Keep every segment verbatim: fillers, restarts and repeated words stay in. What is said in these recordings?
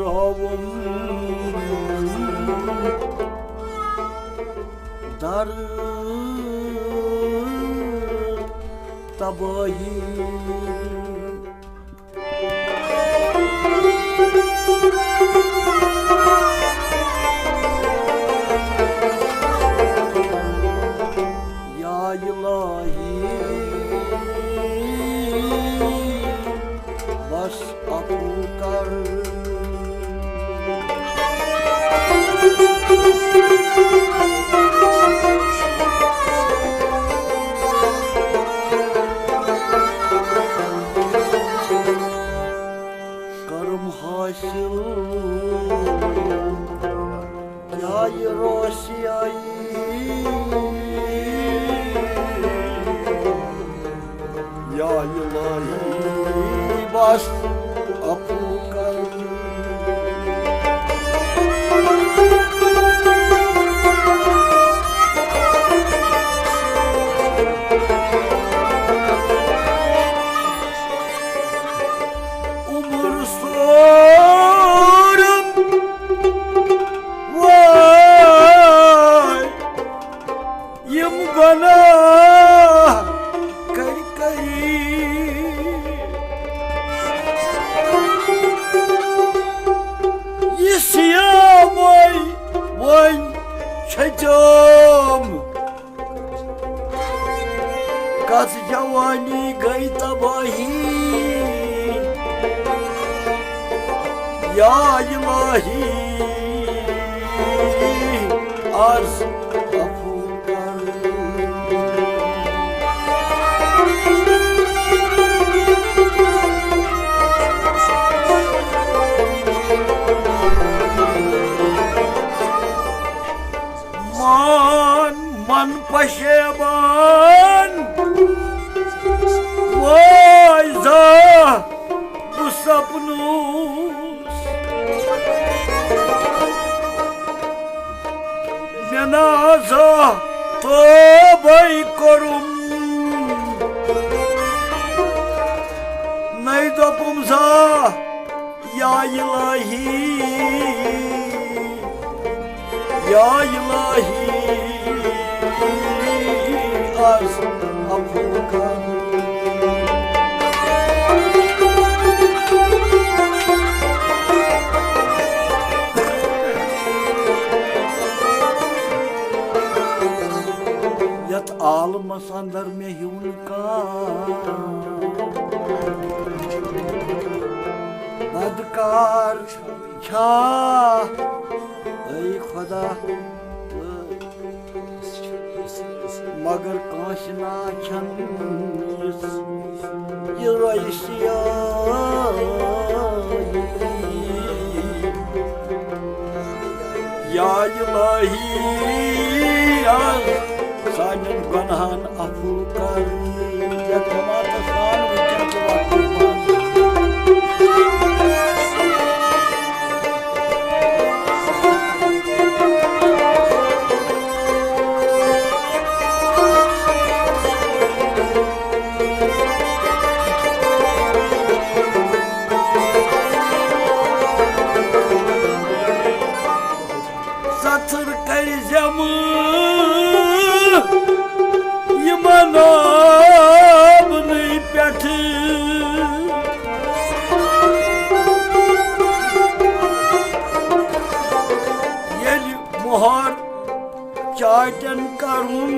ترٛٲوُم در تبٲہی۔ یا الہی، بس عفو کر۔ کرم حاصل کیا یہ روشیائی؟ یا الہی، بس عفو کر۔ عمر سورم وای یم گناہ کر کری۔ یہ سیامے وۄنۍ چھچم، کس جوانی گئی تباہی۔ یا الہی، از عفو کر۔ مان من پشیمان وای زا بہٕ سپنوس۔ مےٚ نازا توبے کوٚرُم، نَے دوٚپُم زا یا الہی، یا الہی، از عفو کر۔ یتھ عالمس اندر مےٚ ہیوٗ نہٕ کانٛہہ بدکار چھا، اے خدا، مگر کٲنٛسہِ نا چھَنہٕ یِژھ یہِ رٲیِشی۔ یا الہی، از سانٮ۪ن گۄناہن عفو کر۔ یتھ جماعتس سان وٕنکٮ۪ن تہِ وقتس منٛز ستھر کٔرۍ زٮ۪م یِمن آبنٕے پٮ۪ٹھٕ۔ ییٚلہِ مۄہر چاٹن کرُن۔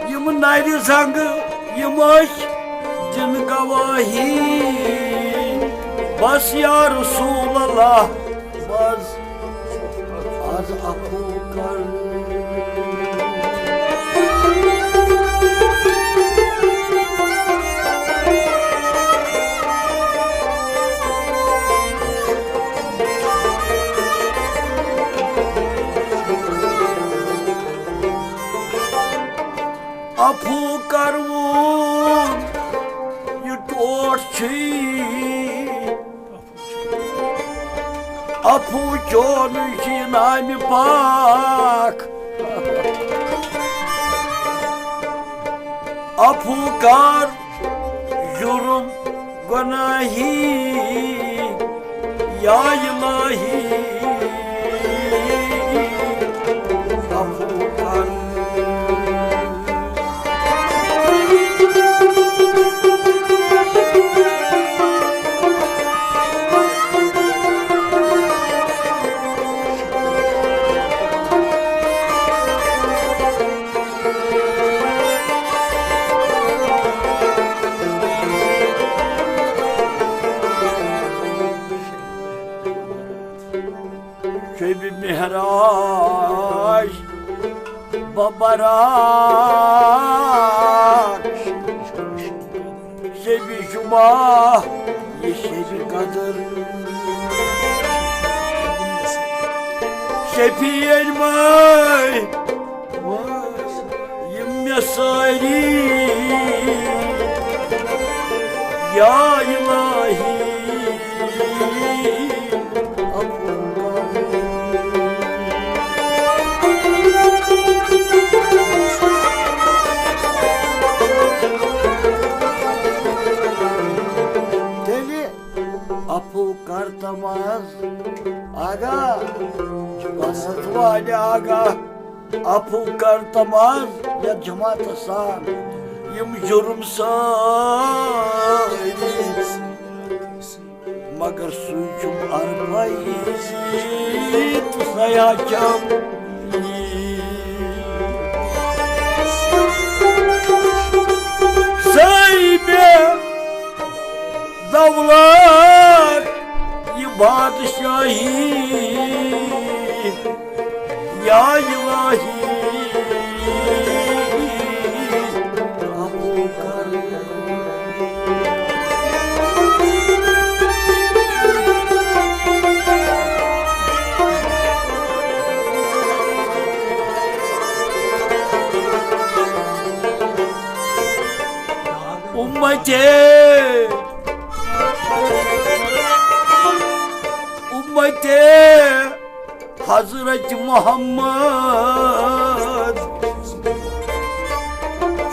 یِم نرِ زنگہٕ یِم ٲسۍ دِن گواہی۔ بس یا رسول اللہ، بس از عفو کر۔ عفو کروُن یہِ ٹوٹھ چھُے، عفو چون چھُ نامِ پاک۔ عفو کر جرم گناہی، یا الہی، عفو کر۔ شب معراج ببراک، شب جمعہ، یہ شب قدر، شفیع مے، یم مے ساری، یا الہی۔ تیٚلہِ عفو کر تماز آگاہ، بس والہِ آگاہ، عفو کر تماز یا جماعت سان، یم جرم سٲری۔ مگر سُے چھُم عرفہ عیٖد تہٕ سیاہ چم عیٖد۔ سٲے مےٚ دولت یہِ بادشاہی، یا الہی، عفو کر۔ امتے، امتے حضرت محمد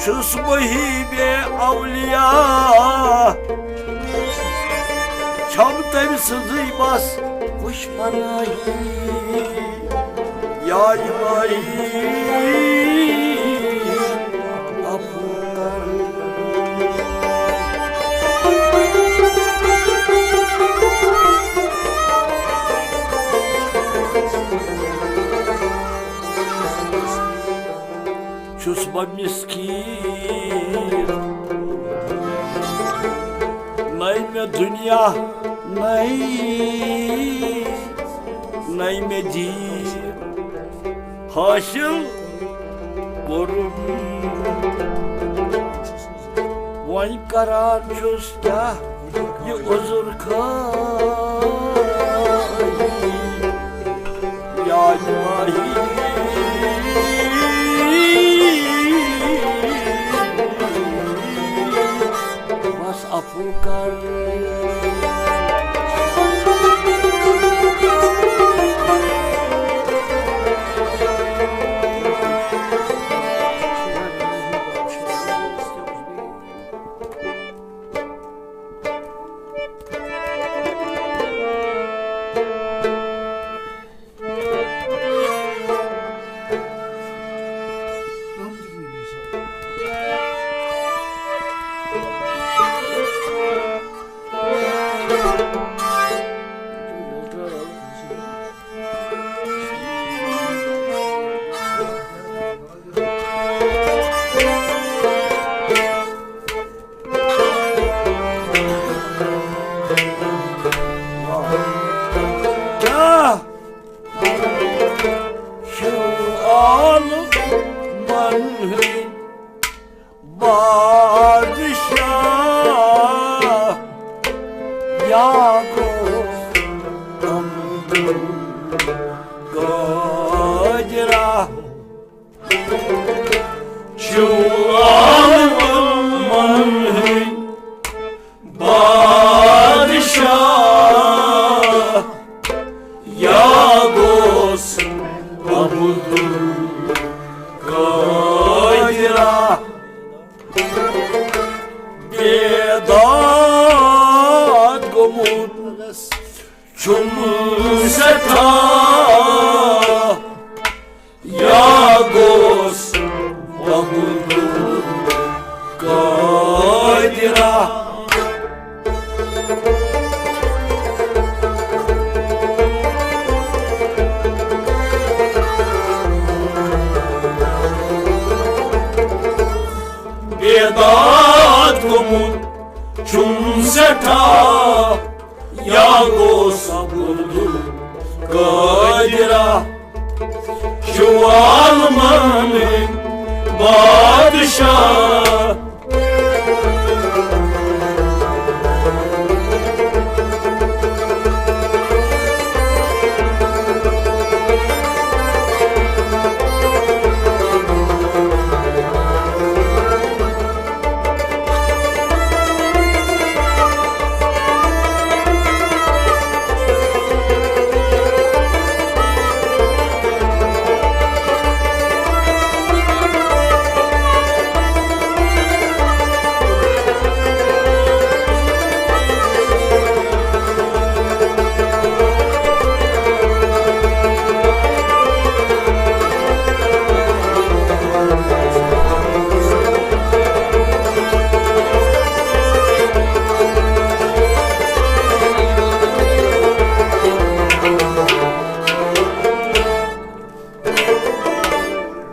چھُس بہٕ ہی بے اولیاء، چھم تٔمۍ سٕنٛزٕے بس وٕچھ پناہی۔ یا الہی، عفو کر۔ چھُس بہٕ مسکیٖن، نَے مےٚ دُنیا، نَے، نَے مےٚ دیٖن حٲصِل کوٚرُم۔ وۄنۍ کران چھُس کیٛاہ یہِ عذر خٲلی۔ یا الہی، بس عفو کر۔ داد گوٚمُت چھُم سٮ۪ٹھاہ، یا گوس بہبُدُل قٲدِرا۔ بے داد گوٚمُت چھُم سٮ۪ٹھاہ، یا گوس بہبُدُل قٲدِرا۔ چھُ عالمن ہُنٛد بادشاہ۔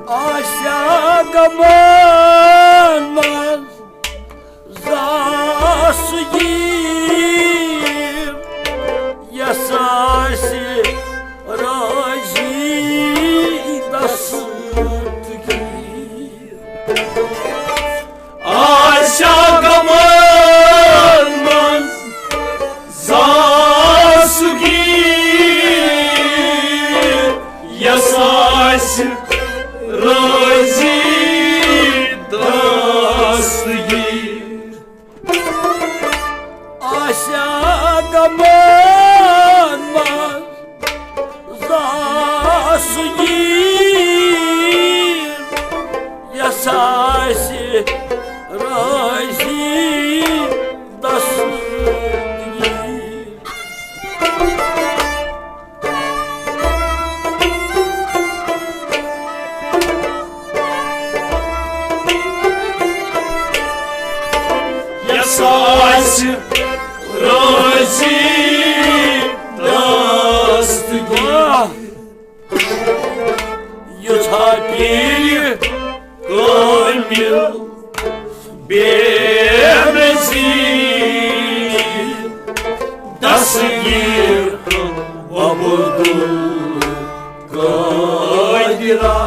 آسیا غمن منٛز زاس گیٖر، یس آسہِ رٲضی دستگیٖر۔ آسیا غمن منٛز زاس گیٖر، یس آسہِ رٲضی دستگیٖر۔ آسیا غمن منٛز زاس گیٖر، یس آسہِ رٲضی دستگیٖر۔ یس آسہِ رٲضی دستگیٖر۔ یُتھ ہا پیٖرِ کٲمِل بے نظیٖر، دستگیٖر عبدالقادرا۔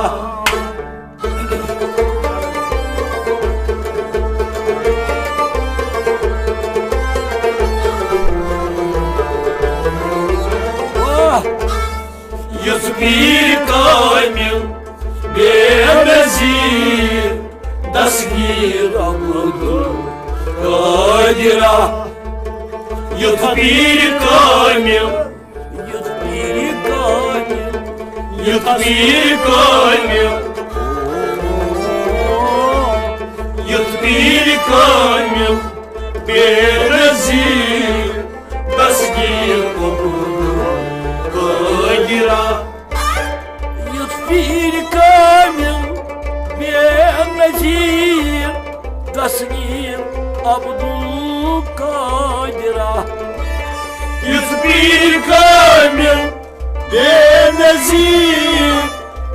یُتھ پیٖرِ کٲمِل بے نظیٖر، دستگیٖر عبدالقادرا۔ یُتھ پیٖرِ کٲمِل، یُتھ پیٖرِ کٲمِل، یُتھ پیٖرِ کٲمِل، یُتھ پیٖرِ کٲمِل بے نظیٖر، دستگیٖر عبدالقادرا۔ یُتھ پیٖرِ کٲمِل بے نظیٖر، دستگیٖر عبدالقادرا۔ یُتھ پیٖرِ کٲمِل بے نظیٖر،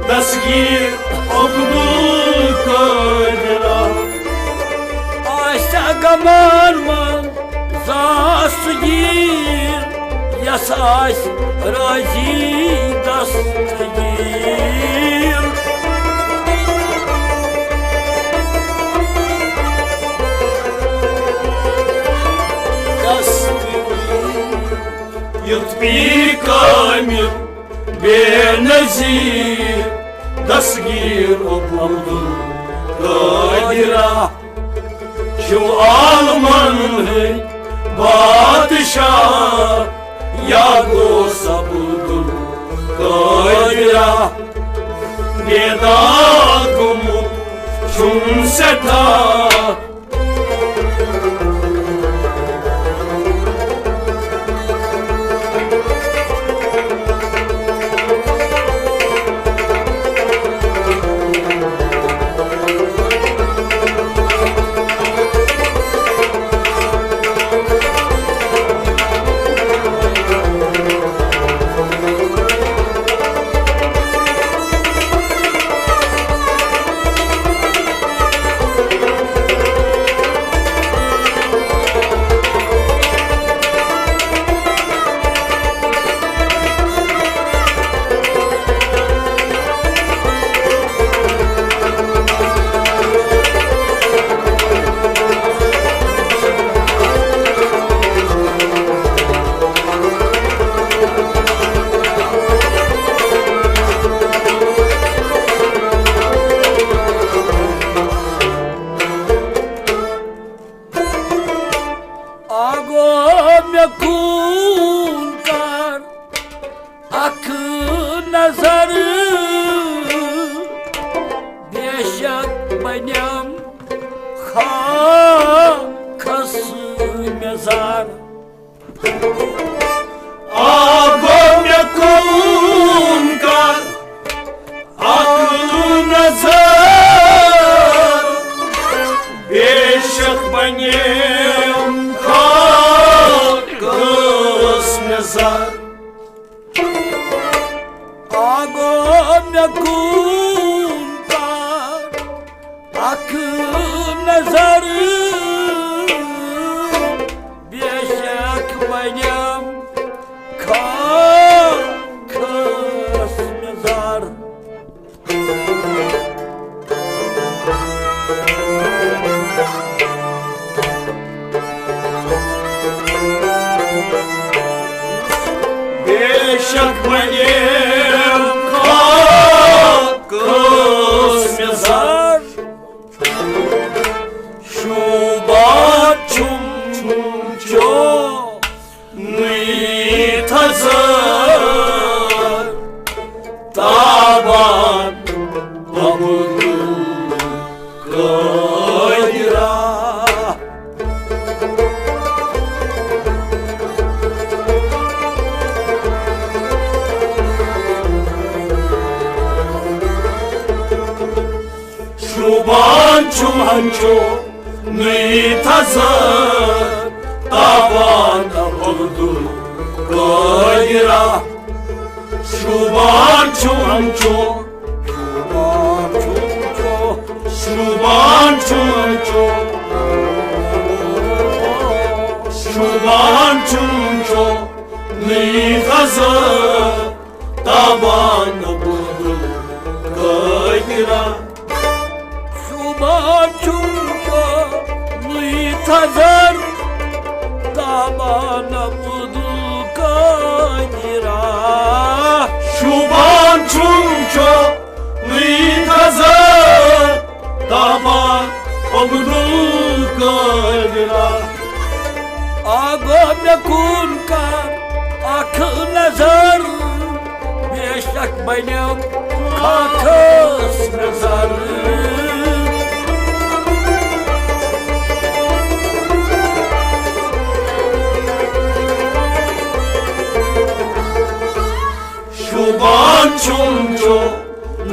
دستگیٖر عبدالقادرا۔ آسہِ غمن منٛز زاس گیٖر، یس آسہِ رٲضی دستگیٖر۔ دستگیٖر۔ یُتھ پیٖرِ کٲمِل بے نظیٖر، دستگیٖر عبدالقادرا۔ چھُ عالمن ہُنٛد بادشاہ، یا غوث عبدالقادرا۔ بے داد گوٚمُت چھُم سٮ۪ٹھاہ، زار۔ آ گوٚو مےٚ کُن کر اکھ نظر، بے شک بنیم خاک ٲس مےٚ زر۔ آ گوٚو مےٚ کُن کر اکھ نظر، بے شک بنیم خاک ٲس مےٚ زر۔ بے شک بنیم خاک ٲس مےٚ زر۔ شوٗبان چھُم چونچو نُے تھزر، تابان عبدالقادرا۔ شوٗبان چھُم ہنچو نُے تھزر، تابان عبدالقادرا۔ شوٗبان چھُم ہنچو، شوٗبان چھُم ہنچو، شوٗبان چھُم ہنچو، شوٗبان چھُم ہنچو نُے تھزر، تابان عبدالقادرا۔ شوٗبان چھُم چونچو نُے تھزر، تابان عبدالقادرا۔ شوٗبان چھُم چونچو نُے تھزر، تابان عبدالقادرا۔ آ گوٚو مےٚ کُن کر اکھ نظر، بے شک بنیم خاک ٲس مےٚ زر۔ شوٗبان چھُم چونچو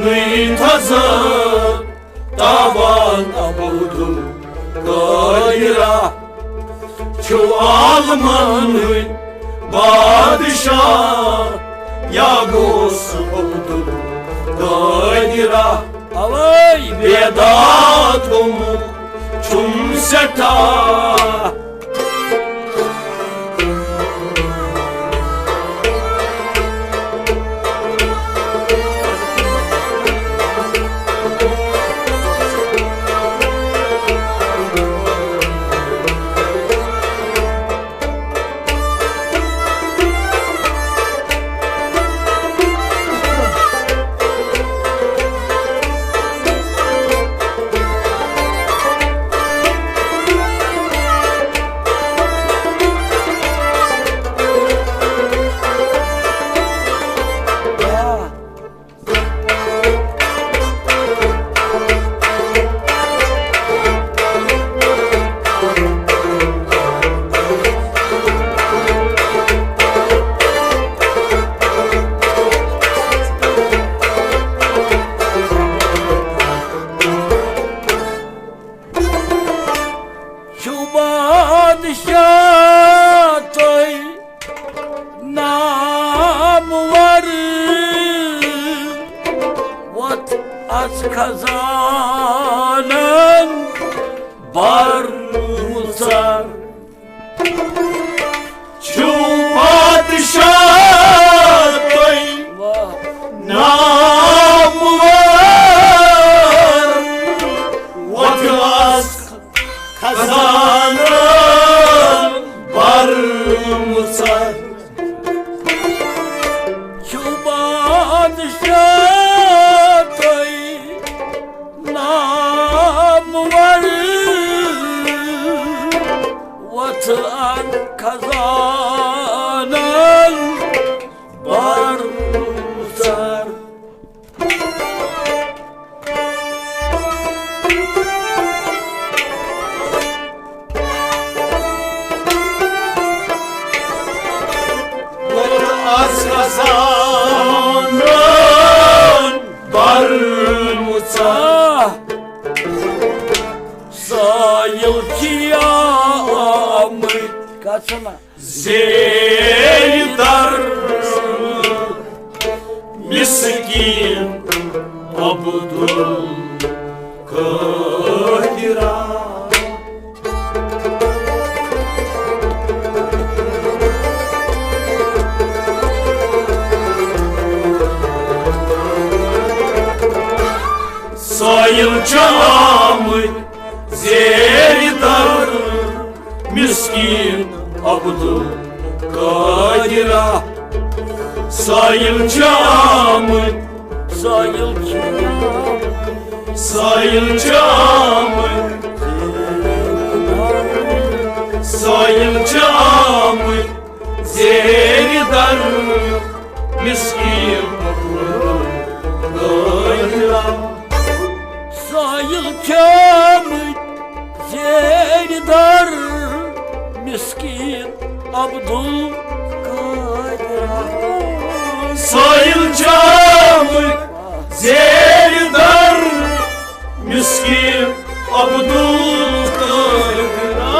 نُے تھزر، تابان عبدالقادرا۔ چھُ عالمن ہُنٛد بادشاہ یا غوث عبدالقادرا۔ اوے بیداد گوٚمُت چھُم سٮ۪ٹھاہ۔ چھُ بادشاہ تۄہہِ نامور، وۄتھ از خزانن برمُژر۔ چھُ بادشاہ تۄہہِ نامور، وۄتھ از خزانہٕ برمُژر۔ چھُ بادشاہ تۄہہِ نامور، وۄتھ از خزانن برمُژر۔ آمٕتۍ کتھ سنا؟ زیر در مسکین عبدالقادرا۔ سٲیِل چھِ آمٕتۍ زیر در مسکین عبدالقادرا۔ سٲیِل چھِ آمٕتۍ، سٲیِل چھِ آمٕتۍ، سٲیِل چھِ آمٕتۍ، سٲیِل چھِ آمٕتۍ زیر در مسکین عبدالقادرا۔ سٲیِل چھِ آمٕتۍ زیر در مسکین عبدالقادرا۔ سٲیِل چھِ آمٕتۍ زیر در مسکین عبدالقادرا۔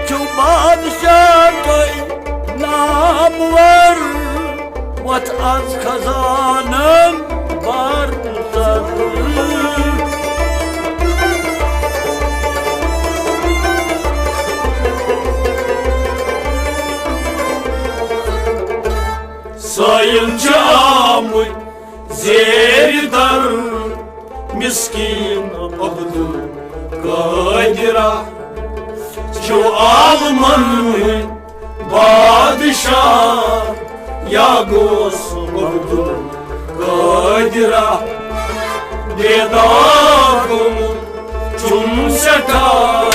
چھُ بادشاہ تۄہہِ نامور، وۄتھ از خزانن بر سر۔ سٲیِل چھِ آمٕتۍ زیر در مسکین عبدالقادرا۔ چھِو عالمن ہٕنٛدۍ بادشاہ یا غوث عبدالقادرا۔ بیدار گوٚمُت چھُم سٮ۪ٹھاہ۔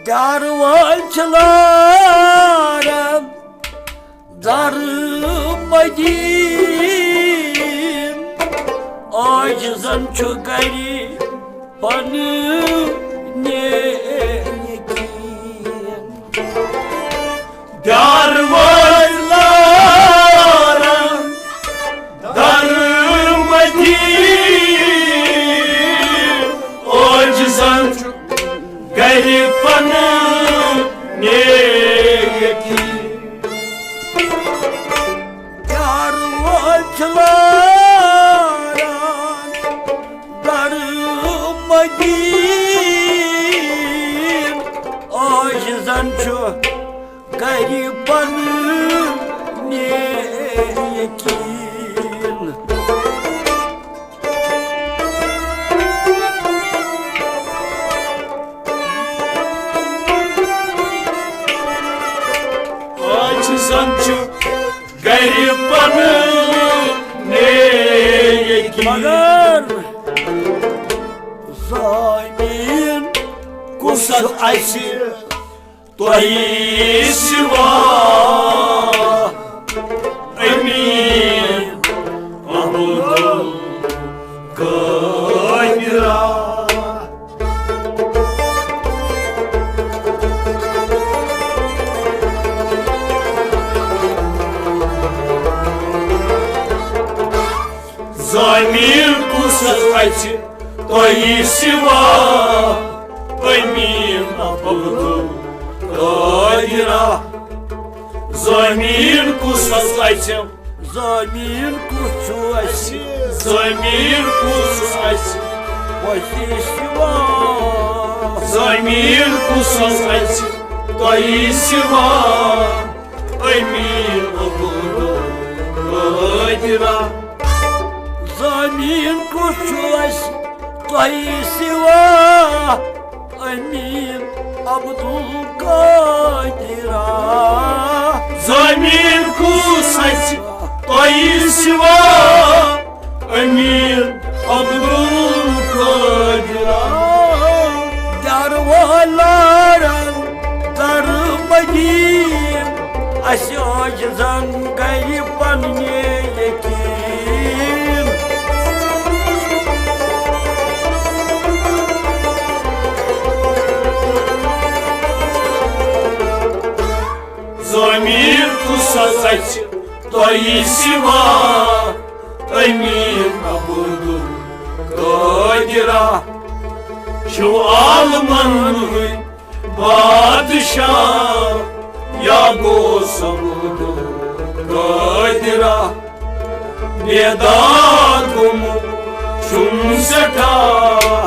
دار وٲلۍ چھِ لاران در مدیٖن، عاجزن چھُ گرِ پنہٕ یقین۔ دار وٲلۍ لاران در مدیٖن، عاجزن چھُ گرِ پنہٕ یقین۔ دار وٲلۍ چھِ لاران در مدیٖن، عاجزن چھُ گرِ پنہٕ یقین۔ عاجزن چھُ گرِ پنہٕ یقین۔ مگر زمین کُس اَسہِ تۄہہِ سوا امین عبدالقادرا۔ زمین کُس اَسہِ تۄہہِ سوا امین عبدالقادرا۔ زمین کُس اَسہِ، زمین کُس چھُ اَسہِ، زمین کُس چھُ اَسہِ تۄہہِ سوا۔ زمین کُس حظ اَژِ تۄہہِ سوا، أمیٖن عبدالقٲدرا؟ زمین کُس چھُ اَسہِ تۄہہِ سوا، أمیٖن عبدالقٲدرا؟ زمین کُس اَژِ تۄہہِ سوا، أمیٖن عبدالقٲدرا؟ دروا لارن در مدین، اَسہِ عٲجزن گرِ پننہِ یقین۔ زمین کُس اَژِ تۄہہِ سوا، أمیٖن عبدالقٲدرا؟ چھِو عالمن ہٕنٛدۍ بادشاہ یا غوث عبدالقٲدرا؟ بیداد گوٚمُت چھُم سٮ۪ٹھاہ۔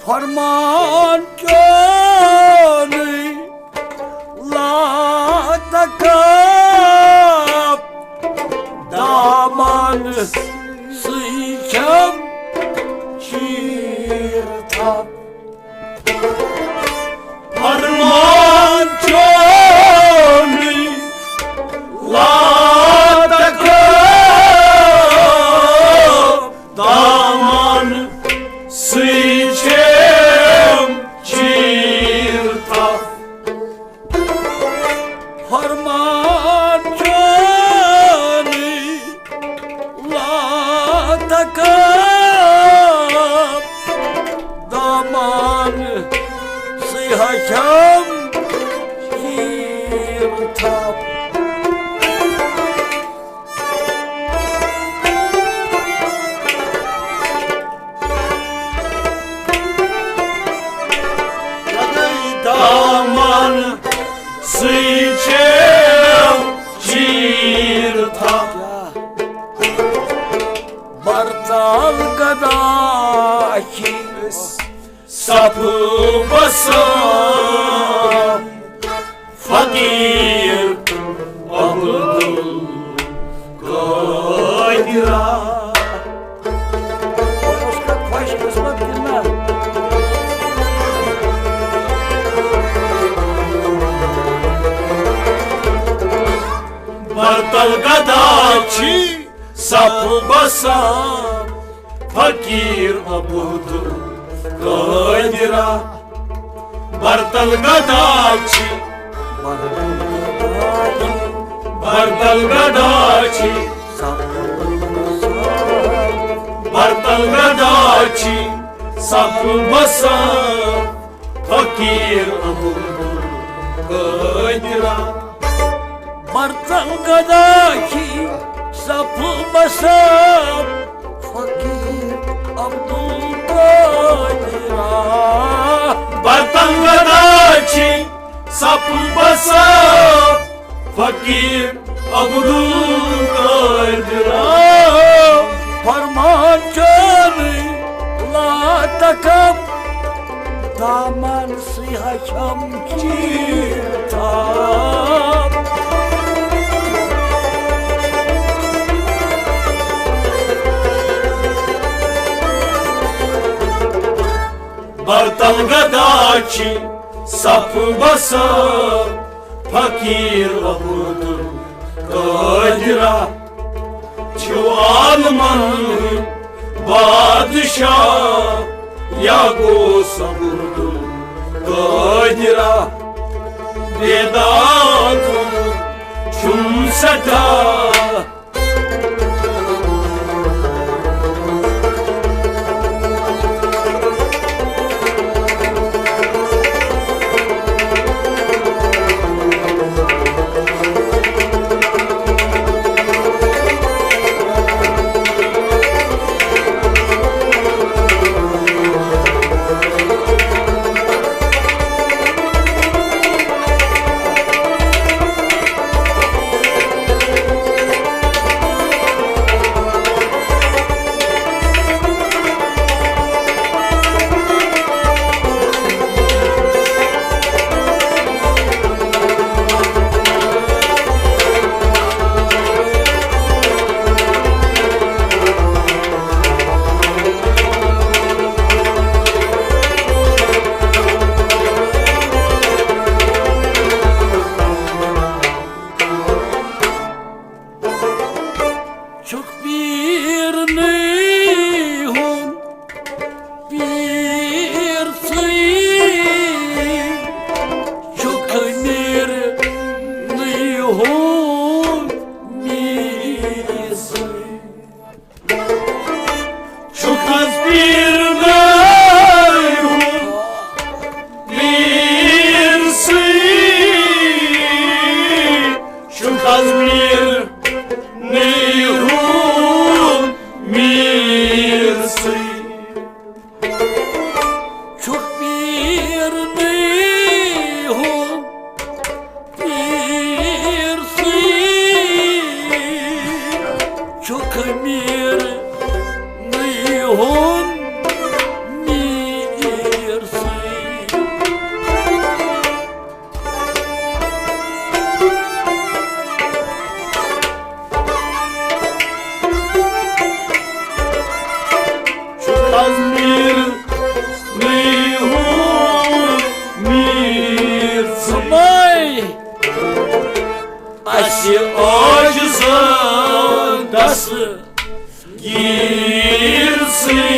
فرمان چونٕے لاتکب، دامن سٕے چھم چیٖر تھپھ۔ فرمان چونٕے لاتکب، دامن سٕے چھم چیٖر تھپھ۔ فرمان چونٕے لاتکب، دامن سٕے ہا چھم چیٖر تھپھ۔ دامن سٕے چھم چیٖر تھپھ۔ برتل گدا چھِ صف بسان، فقیٖر عبدالقٲدرا۔ اوس کا خۄش قٕسمت کِنہٕ نہ؟ برتل گدا چھِ صف بسان، فقیٖر عبدالقٲدرا۔ برتل گدا چھِ، برتل گدا چھِ، برتل گدا چھِ صف بسان، فقیٖر عبدالقٲدرا۔ برتل گدا چھِ صف بسان، فقیٖر عبدالقٲدرا۔ برتل گدا چھِ صف بسان، فقیٖر عبدالقٲدرا۔ فرمان چونٕے لاتکب، دامن سٕے ہا چھم چیٖر تھپھ۔ برتل گدا چھِ صف بسان، فقیٖر عبدالقٲدرا، چھُ عالمن ہُنٛد بادشاہ یا غوث عبدالقٲدرا، بیداد چھُم سٮ۪ٹھاہ۔ چھُکھ پیٖرنٕے ہُنٛد پیٖر ژٕے، چھُکھ میٖرنٕے ہُنٛد میٖر ژٕے۔ چھُکھ حظ پیٖرنٕے ہُنٛد پیٖر ژٕے، چھُکھ حظ میٖرنٕے ہُنٛد میٖر ژٕے۔ چھُکھ پیٖرنٕے ہُنٛد پیٖر ژٕے، چھُکھ میٖرنٕے ہُنٛد میٖر ژٕے۔ چھُکھ حظ میٖرنٕے ہُنٛد میٖر ژٕے۔ اَسہِ عٲجزن دستگیٖر ژٕے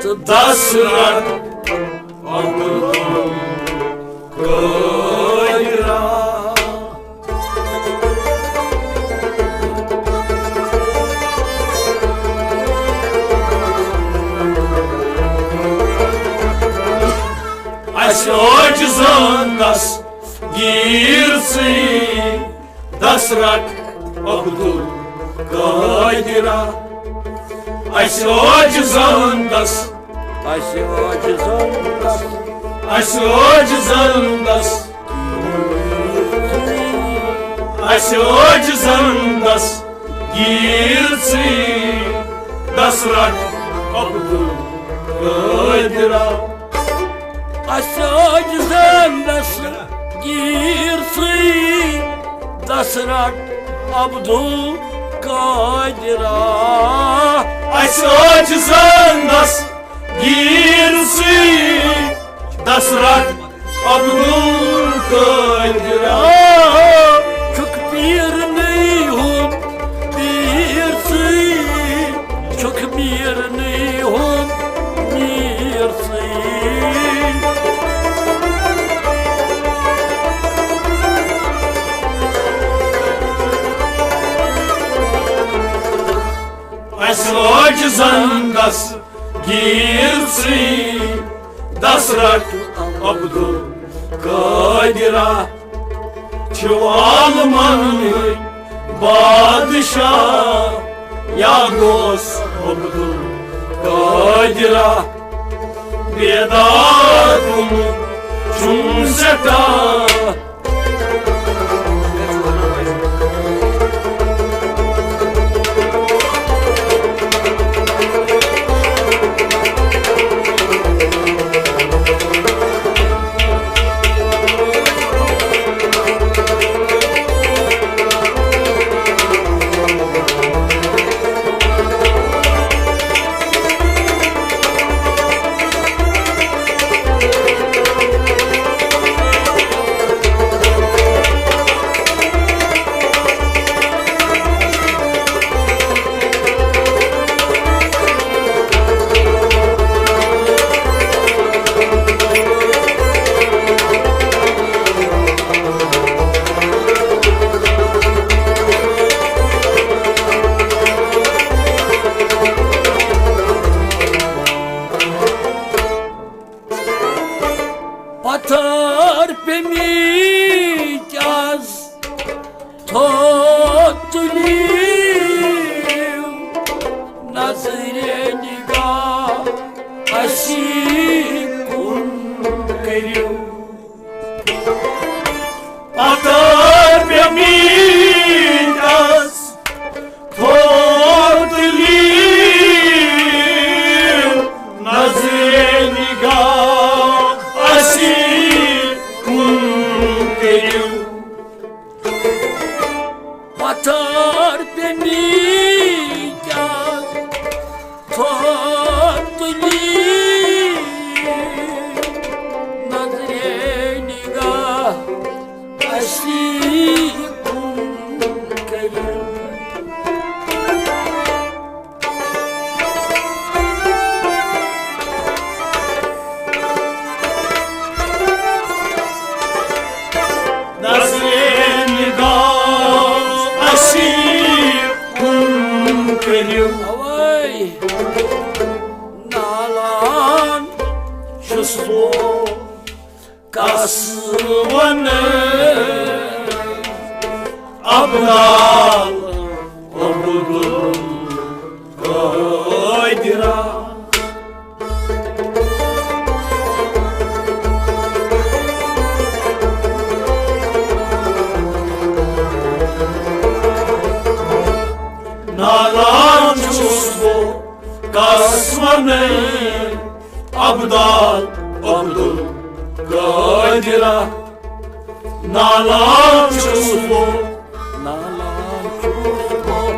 تہٕ دست رٹ عبدالقٲدرا۔ اَسہِ عٲجزن دستگیٖر ژٕے دست رٹ عبدالقٲدرا۔ اَسہِ عٲجزن دست، اَسہِ عٲجزن دست، اَسہِ عٲجزن دست، اَسہِ عٲجزن دستگیٖر ژٕے دست رٹ عبدالقٲدرا۔ اَسہِ عٲجزن دستگیٖر ژٕے دست رٹ عبدالقٲدرا۔ اَسہِ عٲجزن دستگیٖر ژٕے دست رٹ عبدالقٲدرا۔ چھُکھ پیٖرنٕے ہُنٛد پیٖر ژٕے، چھُکھ میٖرنٕے ہُنٛد میٖر ژٕے۔ اَسہِ عٲجزن دستگیٖر ژٕے دست رٹ عبدالقٲدرا۔ چھُ عالمن ہُنٛد بادشاہ یا غوث عبدالقٲدرا۔ بیداد گوٚمُت چھُم سٮ۪ٹھاہ۔ پتھر پیٚمٕتۍ کیٛاہ تھوٚد تُلی نظرِ نگاہ اَسہِ کُن کٔرِو۔ نظرِ نگاہ اَسہِ کُن کٔرِو۔ اوے نالان چھُس بہٕ، کس وَنہٕ ابدال عبدالقادرا۔ نالان چھُس بہٕ، کس وَنہٕ ابدال عبدالقادرا۔ نالان چھُس بہٕ، نالان چھُس بہٕ،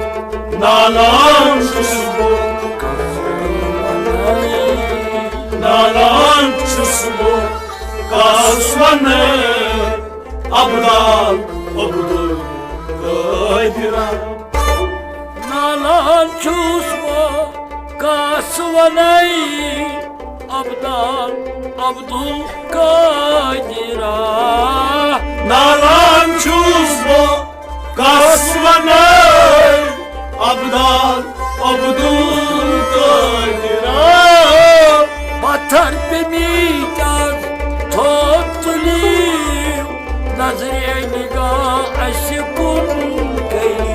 نالان چھُس بہٕ، نالان چھُس بہٕ، کس وَنہٕ ابدال عبدالقادرا۔ نالان چھُس بہٕ، کس وَنَے ابدال عبدالقادرا۔ نالان چھُس بہٕ، کس وَنَے ابدال عبدالقادرا۔ پتھر پیٚمٕتۍ کیٛاہ تھوٚد تُلی نظرِ نگاہ اَسہِ کُن کٔرِو۔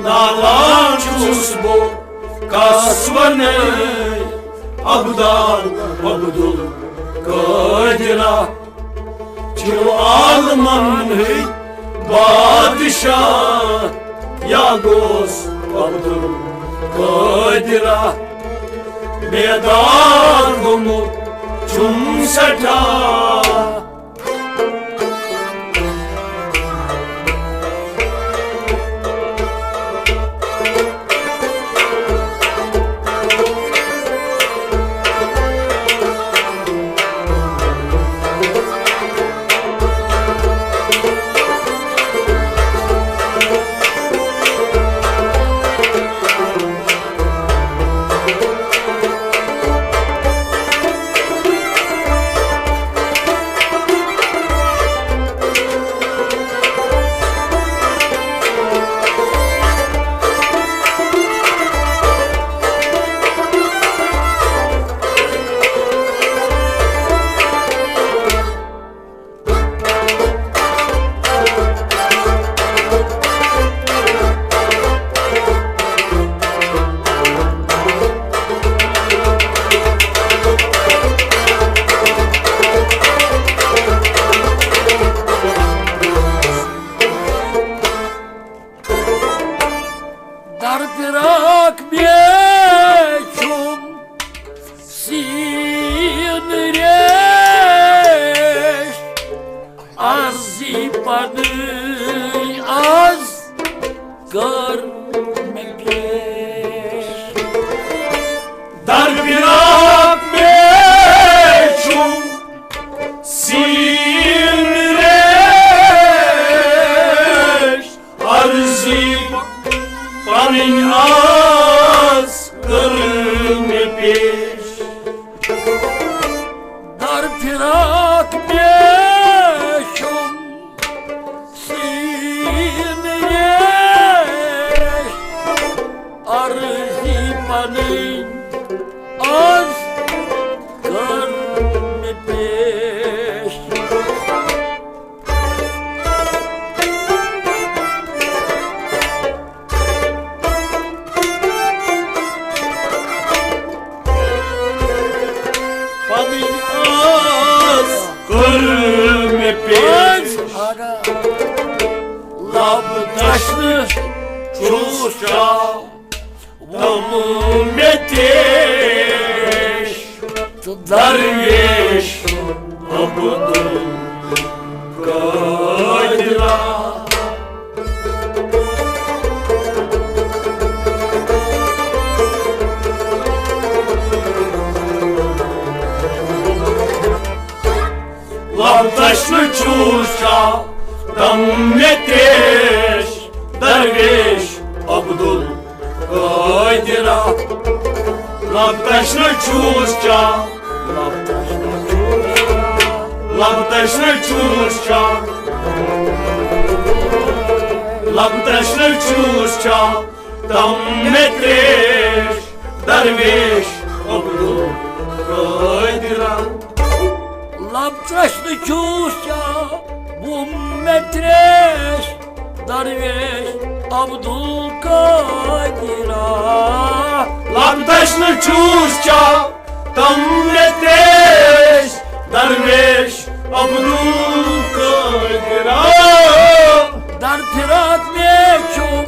نالان چھُس بہٕ، کس وَنَے ابدال عبدالقادرا۔ چھِو عالمن ہٕنٛدۍ بادشاہ یا غوث عبدالقادرا۔ بیدار گوٚمُت چھُم سٮ۪ٹھاہ۔ در فراق مےٚ چھُم سیٖن ریش، عرضی پنٕنۍ از کٔر مےٚ پیش۔ در فراق مےٚ چھُم سیٖن ریش، عرضی پنٕنۍ آز کٔر مےٚ پیش۔ در فراق مےٚ چھُم سیٖن ریش، عرضی پنٕنۍ آز کٔر مےٚ پیش۔ چا تم مےٚ تریش تہٕ درویش عبدال قادرا۔ لب تشنہٕ چھُس چا تم مےٚ تریش درویش عبدال قادرا۔ لب تشنہٕ چھُس چا، لب تشنہٕ چھُس چا، لب تشنہٕ چھُس چا تم مےٚ تریش درویش عبدال قادرا۔ لب تشنہٕ چھُس چا بہٕ مےٚ تریش درویش عبدال قادرا۔ لب تشنہٕ چھُس چا تم مےٚ تریش درویش عبدال قادرا۔ در فراق مےٚ چھُم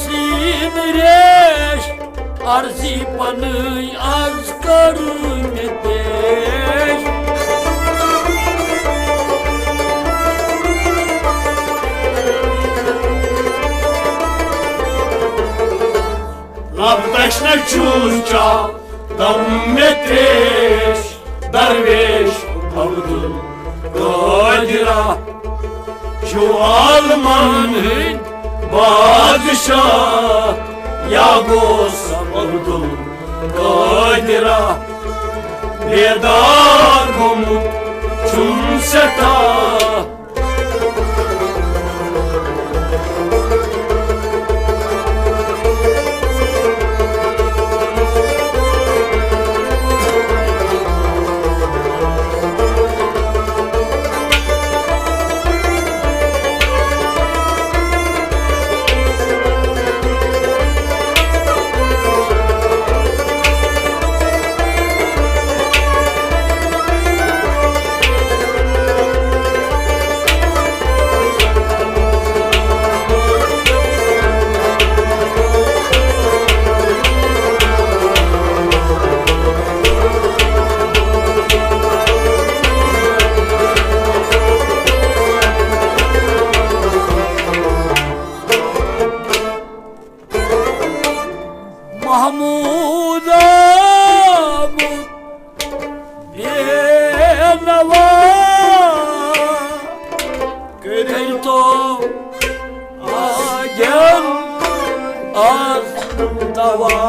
سیٖن ریش، عرضی پنٕنۍ از کٔر مےٚ پیش۔ لب تشنہٕ چھُس چا تم مےٚ تریش درویش عبدال قادرا۔ چھُ عالمن ہٕنٛدۍ بادشاہ یا غوث عبدال قادرا۔ بیدار گوٚمُت چھُم سٮ۪ٹھاہ۔ محمود آمُت بے نوا، کٔرۍتو آجن آز دوا۔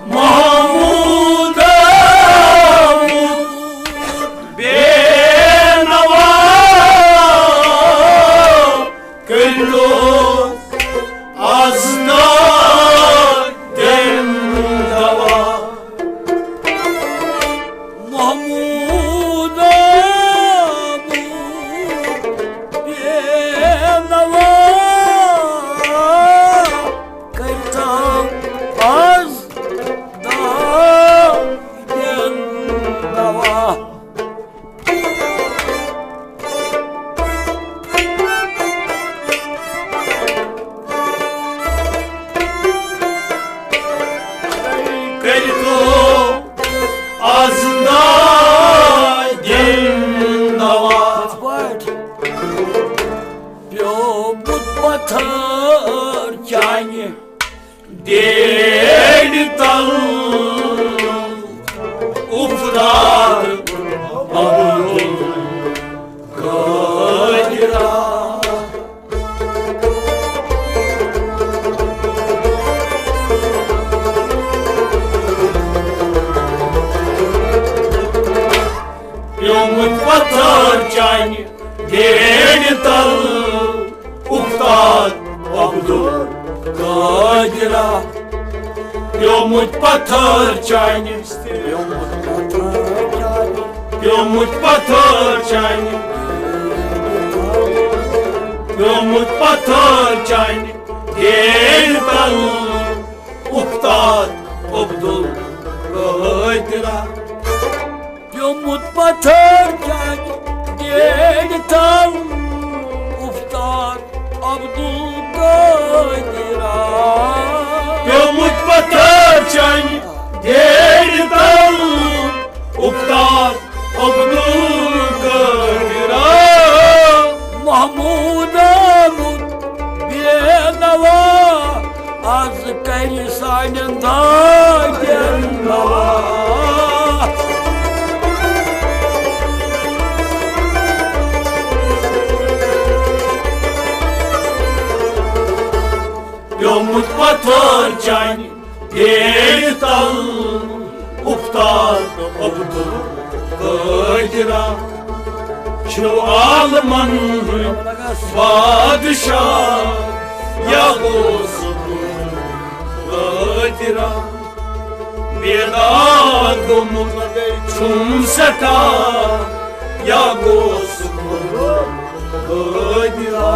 محمود آمُت بے نوا، کٔرۍتو از دادٮ۪ن دوا۔ محمود آمُت بے نوا، کٔرۍتو از دادٮ۪ن دوا۔ کٔرۍتو از دادٮ۪ن دوا۔ یِتھ پٲٹھۍ پیومُت پتھر چانہِ ڈیڈِ تل اُفتاد عبدال قادرا۔ پیومُت پتھر چانہِ ڈیڈِ تل اُفتاد عبدال قادرا۔ پیومُت پتھر چانہِ، پیومُت پتھر چانہِ، پیومُت پتھر چانہِ، پیومُت پتھر چانہِ ڈیڈِ تل اُفتاد عبدال قادرا۔ پیومُت پتھر چانہِ ڈیڈِ تل اُفتاد عبدالقادرا۔ پیوٚمُت پتھر چنہِ ڈیرِ تل، اُفتاد عبدالقادرا۔ محمود آمُت بے نوا، از کرِ سانٮ۪ن دادٮ۪ن نوا۔ پیوٚمُت پتھر چنہِ ڈیرِ تل، اُفتاد عبدالقادرا۔ چھُ عالمن ہُنٛد بادشاہ یا غوث القادرا۔ بیدار گوٚمُت چھُم سٮ۪ٹھاہ یا غوث القادرا۔